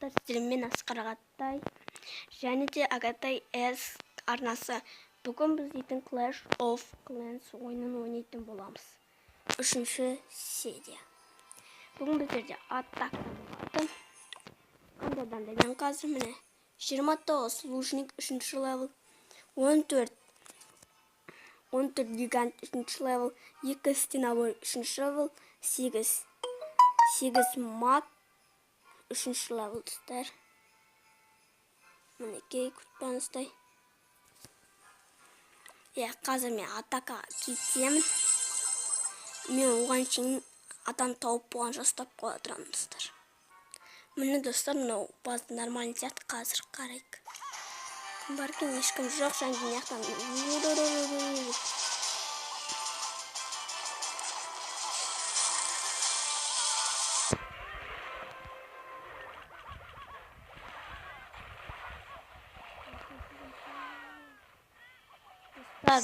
Достар, сіздермен Асқар Ағатай және де Агатай С арнасы. Бүгін біз дейтін Clash of Clans ойынын ойнайтын боламыз. Үшінші серия. Бүгін біздерде атака болады. Қандай адамдар? Мен қазір міне 29 лучник үшінші левел, 14 гигант үшінші левел, 2 стеновой үшінші левел, 8 маг үшінші левел, достар. Мінекей, күтпеңіздер. Иә, қазір мен атакаға кетемін. Мен оған шейін адам тауып болғанша ұстап қоя тұрамын, достар. Міне, достар, мынау база нормальный сияқты, қазір қарайық. Кім бар екен? Ешкім жоқ, және де мына жақтан достар,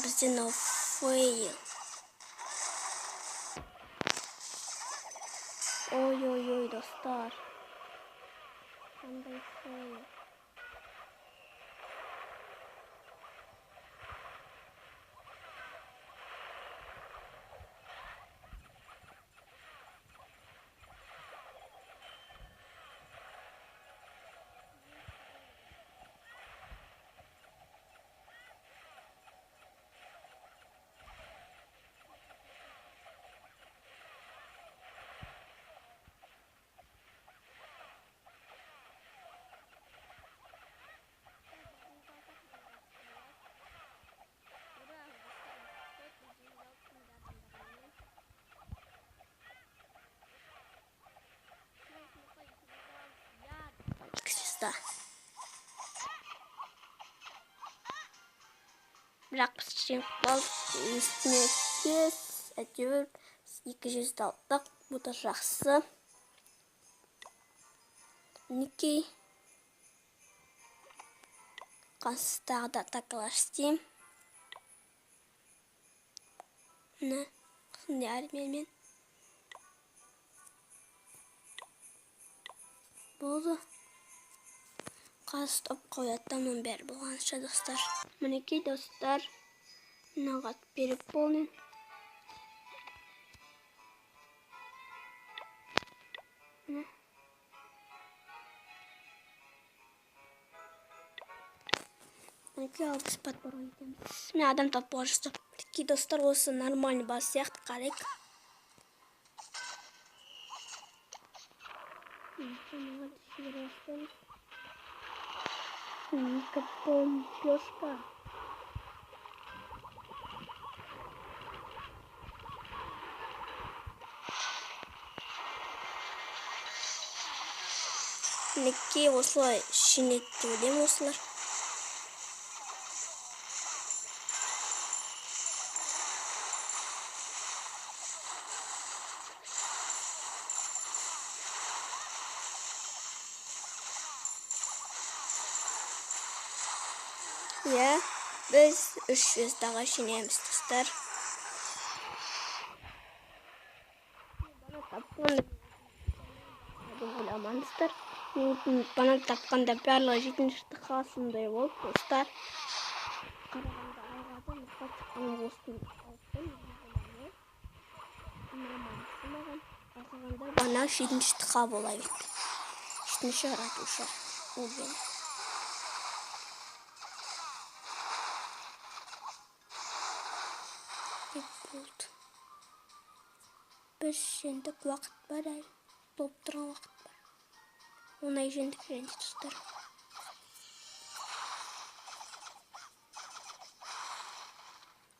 бізде мынау фейл. Ой-ой-ой, достар. Қандай фейл. Звезда. Бірақ біз жеңіп қалдық. Үстіне кес, әйтеуір біз екі жүзді алдық. Бұл да жақсы. Мінекей. Қазір тағы да атакалар істеймін. Міне, осындай армиямен. Болды. Қазір ұстап қояды да мұның бәрі болғанша, достар. Мінекей, достар, мынаған переполнен. Міне. Мінекей, 60 подборға кетеміз. Міне, адам тауып болған жоқ. Мінекей, достар, осы нормальный баз сияқты, қарайық. Ника бомбежка. Мінекей, осылай жеңеді деп ойлаймын осылар. Иә, біз үш звездаға жеңеміз, достар. Бана ойламаңыздар. Мен бана тапқанда барлығы жетінші тыққа сондай болды, достар. Қарағанда айғады, мысал шыққан осыны алып маған. Байқағанда бана жетінші тыққа бола берді. Жетінші ратуша ол. Болды. Біз жеңдік, уақыт бар әлі. Толып тұрған уақыт бар. Оңай жеңдік және, достар.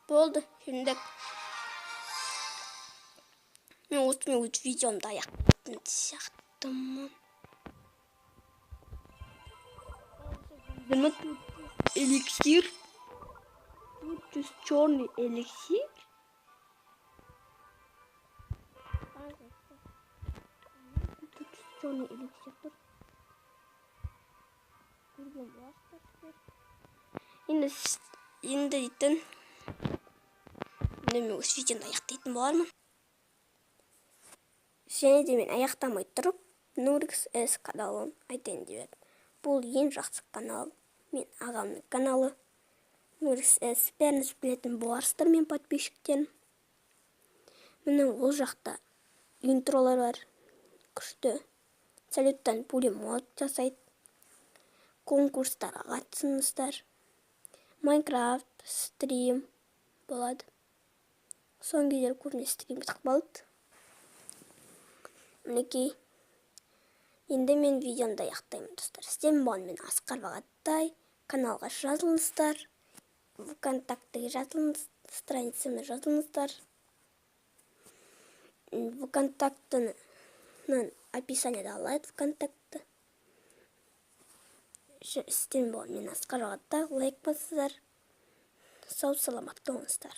Болды, жеңдік. Мен осымен өз видеомды аяқтайтын сияқтымын. Эликсир. Тут черный эликсир. Тут черный эликсир тұр. Көрген боласыздар сіздер. Енді дейтін. Енді мен осы видеоны аяқтайтын болармын. Және де мен аяқтамай тұрып, Нурикс С каналын айтайын деп едім. Бұл ең жақсы канал, мен ағамның каналы. Нурикс С, бәріңіз білетін боларсыздар, мен подписчиктерім. Міне, ол жақта интролар бар, күшті. Салюттан пулемет жасайды. Конкурстарға қатысыңыздар. Майнкрафт, стрим болады. Соңғы кездері көбіне стрим кетіп қалды. Мінекей. Енді мен видеомды аяқтаймын, достар. Сіздермен болған мен, Асқар Бағаттай. Каналға жазылыңыздар. ВКонтактеге жазылыңыз, страницама жазылыңыздар. ВКонтактінің описанияда алады ВКонтакты. Сіздермен болған мен, Асқар Бағаттай. Лайк басыңыздар. Сау саламатты болыңыздар.